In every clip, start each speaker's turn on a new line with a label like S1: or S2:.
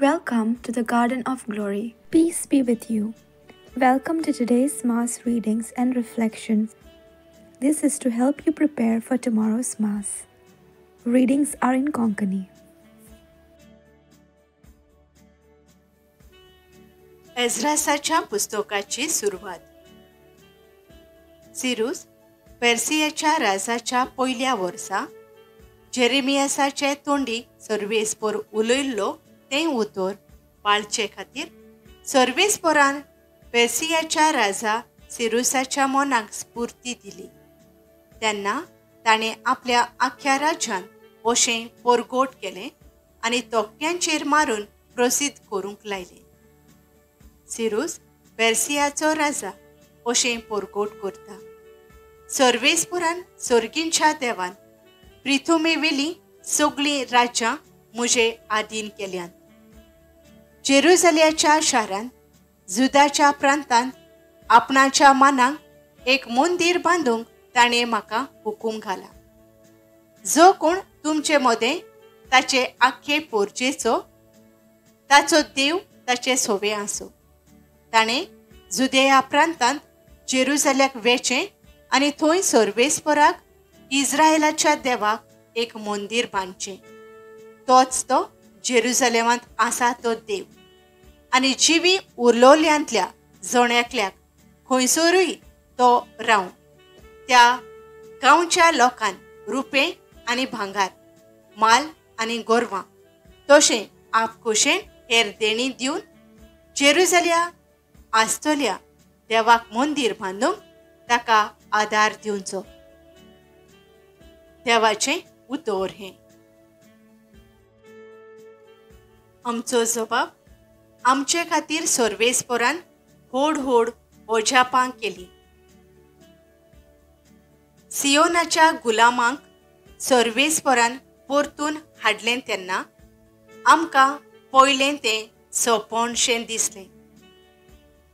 S1: Welcome to the Garden of Glory. Peace be with you. Welcome to today's Mass readings and reflections. This is to help you prepare for tomorrow's Mass. Readings are in Konkani.
S2: एझरासाच्या पुस्तकाची सुरवात. सिरूस पेर्सियाच्या राजाच्या पयल्या वर्सा जेरेमियासाचे तोंडी सर्वेस्पोर उलयल्लो तें उतर पाळचे खातीर सर्वेस्पोरान पेर्सियाच्या राजा सिरुसाच्या मनाक स्फूर्ती दिली. तेन्ना ताणें आपल्या आख्ख्या राज्यान अशें पोरगोट केलें आनी तोक्यांचेर मारून प्रसिद्ध करूंक लायलें. सिरूस पेर्सियाचो राजा अशें पोरगोट करता. सर्वेस्पोरान सर्गींच्या देवान पृथुमेवेलीं सगळीं राज्यां म्हजे आधीन केल्यान. जेरुजल्याच्या शारांत जुदाच्या प्रांतांत आपणाच्या मानाक एक मंदीर बांदूंक ताणें म्हाका हुकूम घाला. जो कोण तुमचे मदें ताचे आख्खे पोरजेचो ताचो देव ताचे सोवे आसूं. ताणें जुदेया प्रांतांत जेरुजल्याक वेचें आनी थंय सर्वेस्पोराक इस्रायलाच्या देवाक एक मंदीर बांदचें. तोच तो जेरुजलेमांत आसा तो देव आनी जिवी उरलोल्यांतल्या जण एकल्याक खंयसरूय तो रावूं त्या गांवच्या लोकान रुपें आनी भांगार, माल आनी गोरवां तशें आपखोशेन हेर देणी दिवन जेरुजल्या आसतल्या देवाक मंदीर बांदूंक ताका आदार दिवचो. देवाचें उतर हें. आमचो जबाब आमचे खातीर सर्वेस्पोरान व्हड व्हड ओजापां केली. सियोनाच्या गुलामांक सर्वेस्पोरान परतून हाडलें तेन्ना आमकां पयलें तें सपनशें दिसलें.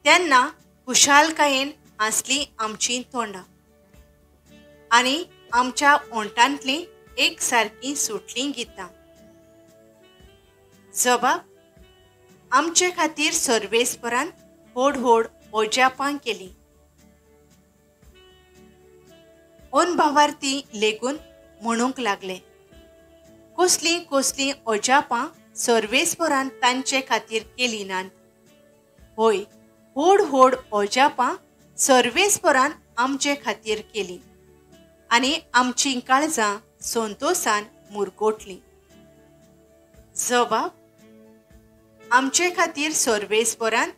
S2: तेन्ना खुशालकायेन हांसलीं आमचीं तोंडां आनी आमच्या ओंठांतलीं एक सारकीं सुटलीं गितां. जबाब आमचे खातीर सर्वेस्पोरान व्हड व्हड ओजापां केली. अनभावार्थी लेगून म्हणूंक लागले, कसलीं कसलीं ओजापां सर्वेस्पोरान तांचे खातीर केली नात. होय, व्हड व्हड ओजापां सर्वेस्पोरान आमचे खातीर केली आनी आमचीं काळजां संतोसान मुरगोटलीं. जबाब आमचे खातीर सर्वेस्पोरान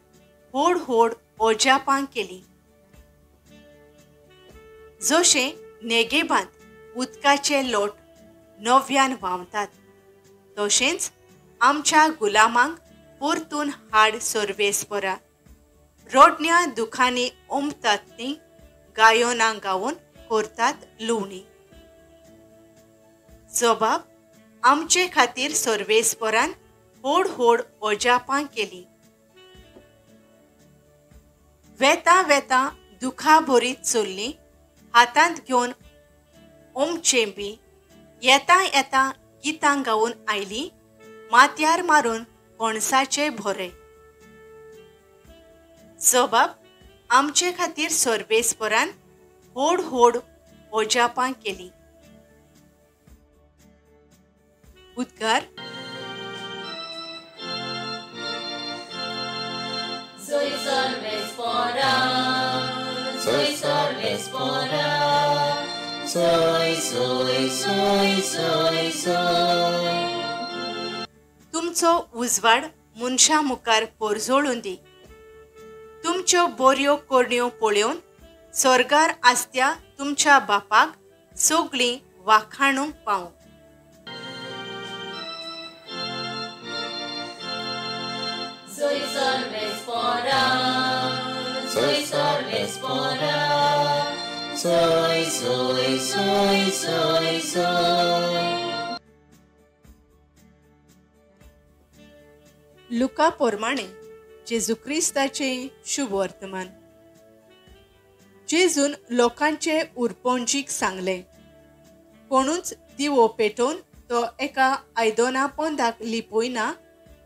S2: व्हड व्हड ओजापां केली. जशें नेगेबांत उदकाचे लोट नव्यान व्हांवतात तशेंच आमच्या गुलामांक परतून हाड सर्वेस्पोरा. रोडण्या दुखांनी ओंबतात तीं गायोना गावन करतात लुवणी. जबाब आमचे खातीर सर्वेस्पोरान व्हड व्हड ओजापां केली. वेतां वेतां दुखा भरीत चल्लीं हातांत घेवन ओमचेंबी, येता येता गितां गावन आयलीं माथ्यार मारून कणसाचे भोरे. जबाब आमचे खातीर सर्वेस्पोरान व्हड व्हड ओजापां केली. उद्गार.
S3: Soy सर्वेस्पोरा, soy सर्वेस्पोरा, soy soy soy soy soy.
S2: तुमचो उजवाड मनशां मुखार पोरजोळून दी. तुमच्यो बऱ्यो करण्यो पळोवन स्वर्गार आसत्या तुमच्या बापाक सगळीं वाखाणूंक पावूं.
S3: Soy सर्वेस्पोरा, soy सर्वेस्पोरा, soy soy soy soy soy.
S2: लुका प्रमाणे जेजू क्रिस्ताचें शुभ वर्तमान. जेजून लोकांचे उरपोंजीक सांगलें, कोणूच दिवो पेटोवन तो एका आयदना पोंदाक लिपयना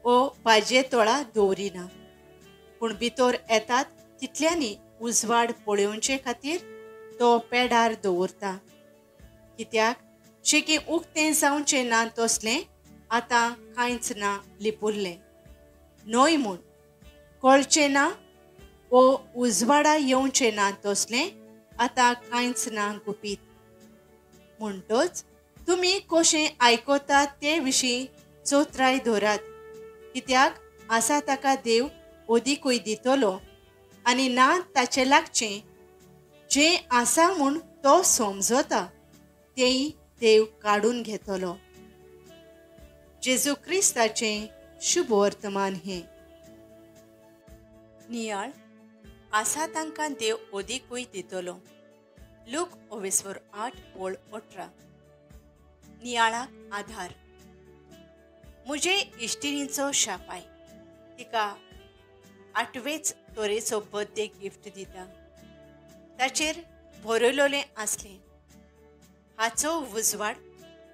S2: ओ भाजये तोळा दवरिना, पूण भितर येतात तितल्यांनी उजवाड पळोवचे खातीर तो पेडार दवरता. कित्याक शेकी उक्तें जावचें ना तसलें आतां कांयच ना लिपुरलें न्हय म्हूण कळचें ना ओ उजवाडा येवचें ना तसलें आतां कांयच ना गुपीत. म्हणटच तुमी कशें आयकतात ते विशीं चोत्राय दवरात, कित्याक आसा ताका देव अदिकूय दितलो आनी ना ताचें लागचें जें आसा म्हूण तो समजता तेंय देव काडून घेतलो. जेजू क्रिस्ताचें शुभ वर्तमान हें. नियाळ आसा तांकां देव अदिकूय दितलो. लूक 8:18. नियाळाक आधार. म्हजे इश्टिणीचो शापाय तिका 8वेच तरेचो बर्थडे गिफ्ट दिता. ताचेर बरयलोलें आसलें, हाचो उजवाड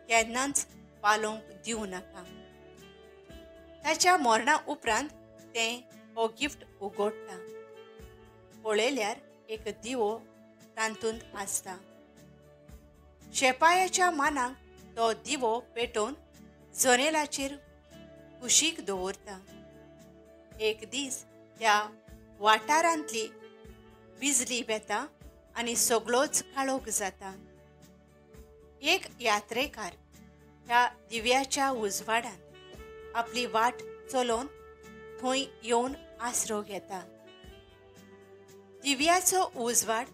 S2: केन्नाच पालोवंक दिवं नाका. ताच्या मरणा उपरांत तें हो गिफ्ट उगडटा. पळयल्यार एक दिवो तातूंत आसता. शेपायाच्या मानाक तो दिवो पेटोवन जनेलाचेर कुशीक दवरता. एक दीस त्या वाठारांतली बिजली वेता आनी सगळोच काळोख जाता. एक यात्रेकार ह्या दिव्याच्या उजवाडान आपली वाट चलोवन थंय येवन आसरो घेता. दिव्याचो उजवाड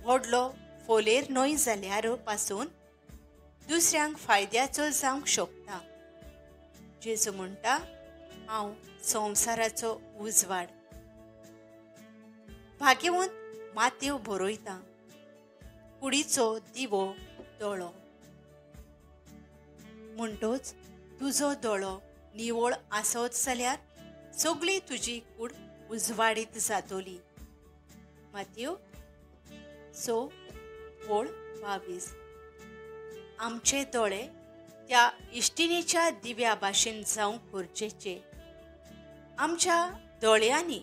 S2: व्हडलो फोलेर न्हय जाल्यार पासून दुसऱ्यांक फायद्याचो जावंक शकता. जेजू म्हणटा, हांव संवसाराचो उजवाड. भाग्यवंत मातेव बरयता, कुडीचो दिवो दोळो. म्हणटोच तुजो दोळो निवळ आसत जाल्यार सगळी तुजी कूड उजवाडीत जातली. मातेव 6:22. आमचे दोळे त्या इश्टिणीच्या दिव्या भाशेन जावंक गरजेचे. आमच्या दोळ्यांनी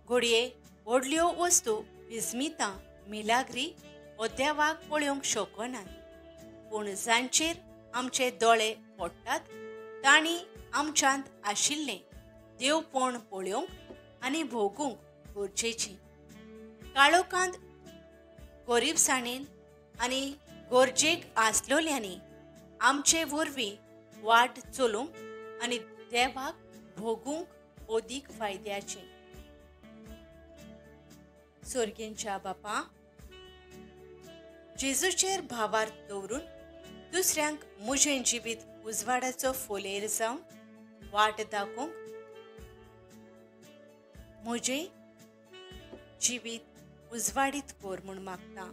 S2: घडये व्हडल्यो वस्तू विस्मितां मिलाग्री वो देवाक पळोवंक शकनात, पूण जांचेर आमचे दोळे पडटात तांणी आमच्यांत आशिल्लें देवपण पळोवंक आनी भोगूंक गरजेचें. काळोखांत गरिबसाणेन आनी गरजेक आसलोल्यांनी आमचे वरवीं वाट चलूंक आनी देवाक भोगूंक अदीक फायद्याचें. सोर्गेंच्या बापा, जेजूचेर भावार्थ दवरून दुसऱ्यांक म्हजें जिवीत उजवाडाचो फोलेर जावन वाट दाखोवंक म्हजें जिवीत उजवाडीत कर म्हूण मागता.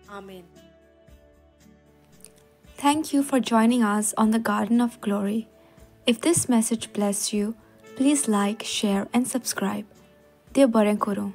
S2: आमेन.
S1: Thank you for joining us on the Garden of Glory. If this message blessed you, please like, share and subscribe. Dev बरें करूं.